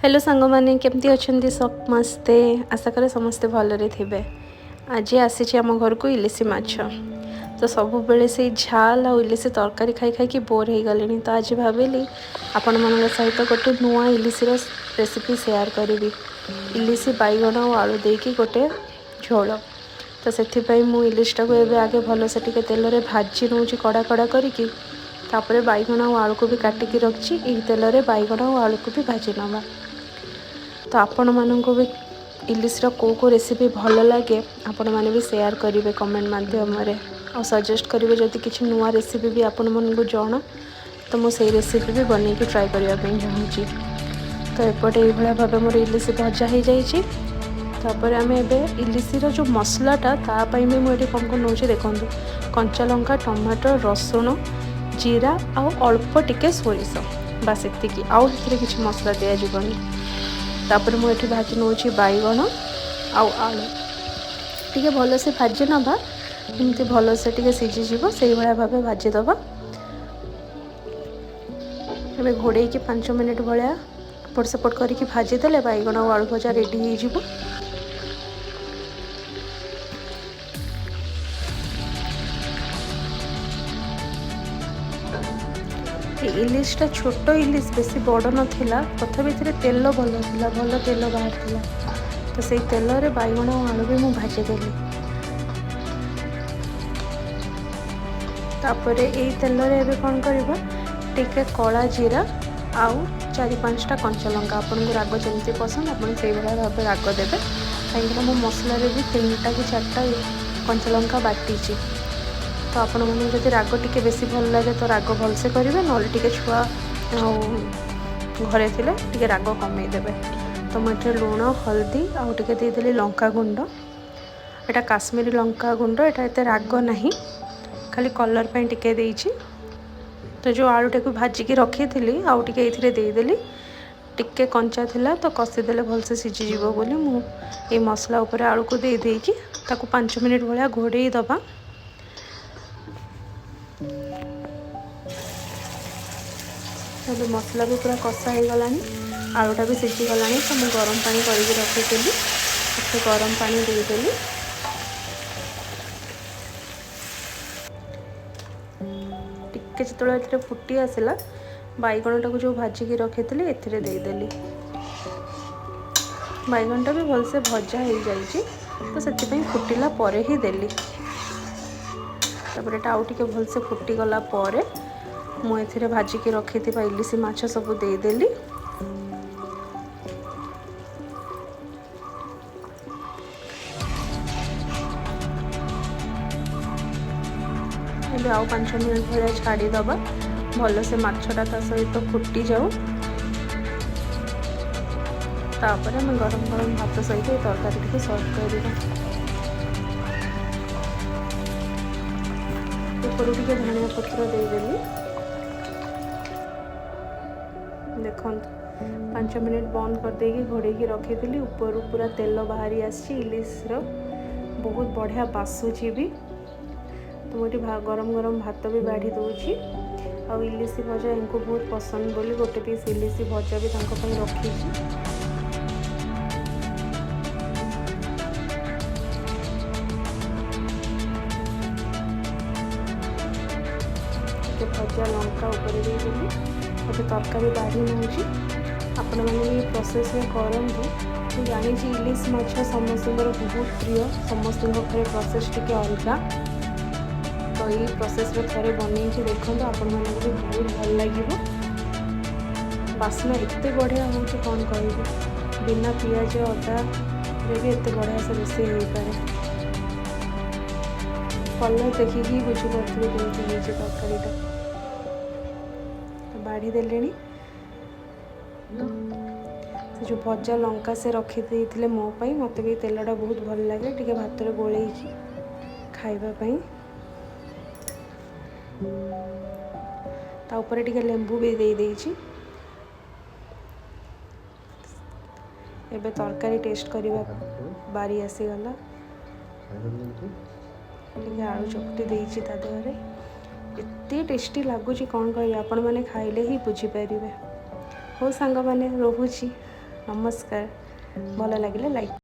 Hello ସାଙ୍ଗମାନେ, କେମିତି ଅଛନ୍ତି ସମସ୍ତେ? ଆଶା କରେ ସମସ୍ତେ ଭଲରେ ଥିବେ। ଆଜି ଆସିଛି ଆମ ଘରକୁ ଇଲିଶି ମାଛ। ତ ସବୁବେଳେ ସେଇ ଝାଲ ଆଉ ଇଲିଶି ତରକାରୀ ଖାଇ ଖାଇକି ବୋର୍ ହେଇଗଲିଣି। ତ ଆଜି ଭାବିଲି ଆପଣମାନଙ୍କ ସହିତ ଗୋଟେ ନୂଆ ଇଲିଶିର ରେସିପି ସେୟାର କରିବି। ଇଲିଶି, ବାଇଗଣ ଆଉ ଆଳୁ ଦେଇକି ଗୋଟେ ଝୋଳ। ତ ସେଥିପାଇଁ ମୁଁ ଇଲିଶିଟାକୁ ଏବେ ଆଗେ ଭଲସେ ଟିକେ ତେଲରେ ଭାଜି ନେଉଛି କଡ଼ା କଡ଼ା କରିକି। ତାପରେ ବାଇଗଣ ଆଉ ଆଳୁକୁ ବି କାଟିକି ରଖିଛି, ଏଇ ତେଲରେ ବାଇଗଣ ଆଉ ଆଳୁକୁ ବି ଭାଜି ନେବା। ତ ଆପଣମାନଙ୍କୁ ବି ଇଲିଶିର କେଉଁ କେଉଁ ରେସିପି ଭଲ ଲାଗେ, ଆପଣମାନେ ବି ସେୟାର କରିବେ କମେଣ୍ଟ ମାଧ୍ୟମରେ ଆଉ ସଜେଷ୍ଟ କରିବେ। ଯଦି କିଛି ନୂଆ ରେସିପି ବି ଆପଣମାନଙ୍କୁ ଜଣା, ତ ମୁଁ ସେଇ ରେସିପି ବି ବନେଇକି ଟ୍ରାଏ କରିବା ପାଇଁ ଚାହୁଁଛି। ତ ଏପଟେ ଏଇଭଳିଆ ଭାବେ ମୋର ଇଲିଶି ଭଜା ହେଇଯାଇଛି। ତାପରେ ଆମେ ଏବେ ଇଲିଶିର ଯେଉଁ ମସଲାଟା, ତା ପାଇଁ ବି ମୁଁ ଏଠି କ'ଣ କ'ଣ ନେଉଛି ଦେଖନ୍ତୁ। କଞ୍ଚା ଲଙ୍କା, ଟମାଟୋ, ରସୁଣ, ଜିରା ଆଉ ଅଳ୍ପ ଟିକେ ସୋରିଷ, ବାସ୍ ଏତିକି। ଆଉ ସେଥିରେ କିଛି ମସଲା ଦିଆଯିବନି। ତାପରେ ମୁଁ ଏଠି ଭାଜି ନେଉଛି ବାଇଗଣ ଆଉ ଆଳୁ। ଟିକେ ଭଲସେ ଭାଜି ନେବା, ଏମିତି ଭଲସେ ଟିକେ ସିଝିଯିବ ସେଇଭଳିଆ ଭାବେ ଭାଜିଦେବା। ଏବେ ଘୋଡ଼େଇକି 5 ମିନିଟ୍ ଭଳିଆ ଏପଟ ସେପଟ କରିକି ଭାଜିଦେଲେ ବାଇଗଣ ଆଉ ଆଳୁ ଭଜା ରେଡ଼ି ହେଇଯିବ। ଇଲିଶଟା ଛୋଟ ଇଲିଶ, ବେଶୀ ବଡ଼ ନଥିଲା, ତଥାପି ଏଥିରେ ତେଲ ଭଲ ଥିଲା, ଭଲ ତେଲ ବାହାରିଥିଲା। ତ ସେଇ ତେଲରେ ବାଇଗଣ ଆଉ ଆଳୁ ବି ମୁଁ ଭାଜିଦେଲି। ତାପରେ ଏଇ ତେଲରେ ଏବେ କ'ଣ କରିବା? ଟିକେ କଳା ଜିରା ଆଉ ଚାରି ପାଞ୍ଚଟା କଞ୍ଚା ଲଙ୍କା। ଆପଣଙ୍କୁ ରାଗ ଯେମିତି ପସନ୍ଦ, ଆପଣ ସେଇଭଳିଆ ଭାବେ ରାଗ ଦେବେ, କାହିଁକିନା ମୁଁ ମସଲାରେ ବି ତିନିଟା କି ଚାରିଟା କଞ୍ଚା ଲଙ୍କା ବାଟିଛି। ତ ଆପଣମାନଙ୍କୁ ଯଦି ରାଗ ଟିକେ ବେଶୀ ଭଲ ଲାଗେ ତ ରାଗ ଭଲସେ କରିବେ, ନହେଲେ ଟିକେ ଛୁଆ ଆଉ ଘରେ ଥିଲେ ଟିକେ ରାଗ କମେଇ ଦେବେ। ତ ମୁଁ ଏଥିରେ ଲୁଣ, ହଳଦୀ ଆଉ ଟିକେ ଦେଇଦେଲି ଲଙ୍କା ଗୁଣ୍ଡ। ଏଇଟା କାଶ୍ମୀରୀ ଲଙ୍କା ଗୁଣ୍ଡ, ଏଇଟା ଏତେ ରାଗ ନାହିଁ, ଖାଲି କଲର୍ ପାଇଁ ଟିକେ ଦେଇଛି। ତ ଯେଉଁ ଆଳୁଟାକୁ ଭାଜିକି ରଖିଥିଲି, ଆଉ ଟିକେ ଏଇଥିରେ ଦେଇଦେଲି। ଟିକେ କଞ୍ଚା ଥିଲା, ତ କଷିଦେଲେ ଭଲସେ ସିଝିଯିବ ବୋଲି ମୁଁ ଏଇ ମସଲା ଉପରେ ଆଳୁକୁ ଦେଇ ଦେଇକି ତାକୁ 5 ମିନିଟ୍ ଭଳିଆ ଘୋଡ଼େଇ ଦେବା। ଏବେ ମସଲା ବି ପୁରା କଷା ହେଇଗଲାଣି, ଆଳୁଟା ବି ସିଝିଗଲାଣି। ତ ମୁଁ ଗରମ ପାଣି କରିକି ରଖିଥିଲି, ଟିକେ ଗରମ ପାଣି ଦେଇଦେଲି। ଟିକେ ଯେତେବେଳେ ଏଥିରେ ଫୁଟି ଆସିଲା, ବାଇଗଣଟାକୁ ଯେଉଁ ଭାଜିକି ରଖିଥିଲି ଏଥିରେ ଦେଇଦେଲି। ବାଇଗଣଟା ବି ଭଲସେ ଭଜା ହେଇଯାଇଛି, ତ ସେଥିପାଇଁ ଫୁଟିଲା ପରେ ହିଁ ଦେଲି। ତାପରେ ଏଇଟା ଆଉ ଟିକେ ଭଲସେ ଫୁଟିଗଲା ପରେ ମୁଁ ଏଥିରେ ଭାଜିକି ରଖିଥିବା ଇଲିଶି ମାଛ ସବୁ ଦେଇଦେଲି। ଏବେ ଆଉ 5 ମିନିଟ୍ ଭଳିଆ ଛାଡ଼ିଦେବା, ଭଲସେ ମାଛଟା ତା ସହିତ ଫୁଟିଯାଉ। ତାପରେ ଆମେ ଗରମ ଗରମ ଭାତ ସହିତ ଏ ତରକାରୀଟିକୁ ସର୍ଭ କରିବା। ଉପରୁ ଟିକେ ଧନିଆ ପତ୍ର ଦେଇଦେଲି। ଦେଖନ୍ତୁ, 5 ମିନିଟ୍ ବନ୍ଦ କରିଦେଇକି ଘୋଡ଼େଇକି ରଖିଥିଲି, ଉପରୁ ପୁରା ତେଲ ବାହାରି ଆସିଛି ଇଲିଶର, ବହୁତ ବଢ଼ିଆ ବାସୁଛି ବି। ତ ମୁଁ ଏଠି ଗରମ ଗରମ ଭାତ ବି ବାଢ଼ି ଦେଉଛି। ଆଉ ଇଲିଶି ଭଜା ଏଙ୍କୁ ବହୁତ ପସନ୍ଦ ବୋଲି ଗୋଟେ ପିସ୍ ଇଲିଶି ଭଜା ବି ତାଙ୍କ ପାଇଁ ରଖିଛି। ଟିକେ ଭଜା ଲଙ୍କା ଉପରେ ଦେଇଦେଲି। ଏବେ ତରକାରୀ ବାଢ଼ି ନେଉଛି। ଆପଣମାନେ ବି ପ୍ରୋସେସ୍ରେ କରନ୍ତୁ। ମୁଁ ଜାଣିଛି ଇଲିଶ ମାଛ ସମସ୍ତଙ୍କର ବହୁତ ପ୍ରିୟ, ସମସ୍ତଙ୍କ ଘରେ ପ୍ରୋସେସ୍ ଟିକେ ଅଲଗା। ତ ଏଇ ପ୍ରୋସେସ୍ରେ ଥରେ ବନେଇକି ଦେଖନ୍ତୁ, ଆପଣମାନଙ୍କୁ ବି ବହୁତ ଭଲ ଲାଗିବ। ବାସ୍ନା ଏତେ ବଢ଼ିଆ ହେଉଛି, କ'ଣ କହିବି? ବିନା ପିଆଜ ଅଦାରେ ବି ଏତେ ବଢ଼ିଆ ସେ ରୋଷେଇ ହେଇପାରେ। କଲର୍ ଦେଖିକି ବୁଝିପାରୁଥିବେ କେମିତି ହେଇଛି ତରକାରୀଟା। ବାଢ଼ି ଦେଲିଣି। ସେ ଯେଉଁ ଭଜା ଲଙ୍କା ସେ ରଖିଦେଇଥିଲେ ମୋ ପାଇଁ। ମୋତେ ବି ତେଲଟା ବହୁତ ଭଲ ଲାଗେ ଟିକେ ଭାତରେ ଗୋଳେଇକି ଖାଇବା ପାଇଁ। ତା ଉପରେ ଟିକେ ଲେମ୍ବୁ ବି ଦେଇ ଦେଇଛି। ଏବେ ତରକାରୀ ଟେଷ୍ଟ କରିବା ବାରି ଆସିଗଲା। ଟିକେ ଆଳୁ ଚକଟି ଦେଇଛି ତା ଦେହରେ। ଏତେ ଟେଷ୍ଟି ଲାଗୁଛି, କ'ଣ କହିବି? ଆପଣମାନେ ଖାଇଲେ ହିଁ ବୁଝିପାରିବେ। ହଉ ସାଙ୍ଗମାନେ, ରହୁଛି। ନମସ୍କାର। ଭଲ ଲାଗିଲେ ଲାଇକ୍।